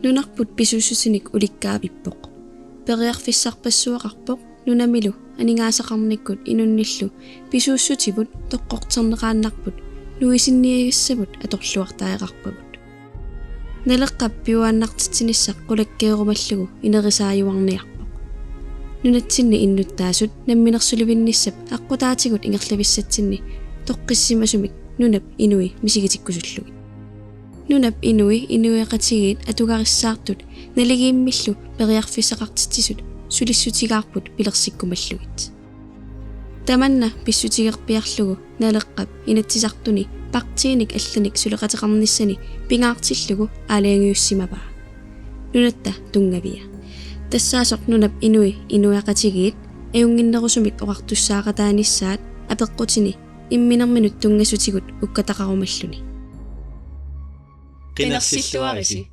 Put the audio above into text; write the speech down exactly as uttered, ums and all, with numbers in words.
Nunarput pisuussutinik ulikkaavippoq. Periarfissarpassuaqarpoq nunamilu aningaasaqarnikkut inunnillu pisuussutivut toqqorterneqaannarput nuisinniagassavut atorluartariaqarpagut. Naleqqap piuaannartitsinissaq qulakkeerumallugu inerisaajuarniarpoq. Nunatsinni innuttaasut namminersulivinnissap aqqutaatigut ingerlavissatsinni toqqissisimasumik nunap inui misigitikkusullugit. Nunap inui inuiaqatigiit atugarissaartut naligiimmillu periarfissaqartitsisut sulissutigaarput pilersikkumallugit. Tamanna pissutigerpiarlugu Naleqqap Inatsisartuni partiinik allanik suleqateqarnissani pingaartillugu aalajangiussimavaa. Nunatta tunngavia. Tassaasoq nunap inui inuiaqatigiit ajunnginnerusumik oqartussaaqataanissaat apeqqutini imminerminut tunngasutigut ukkataqarumalluni. Qinersilluarisi.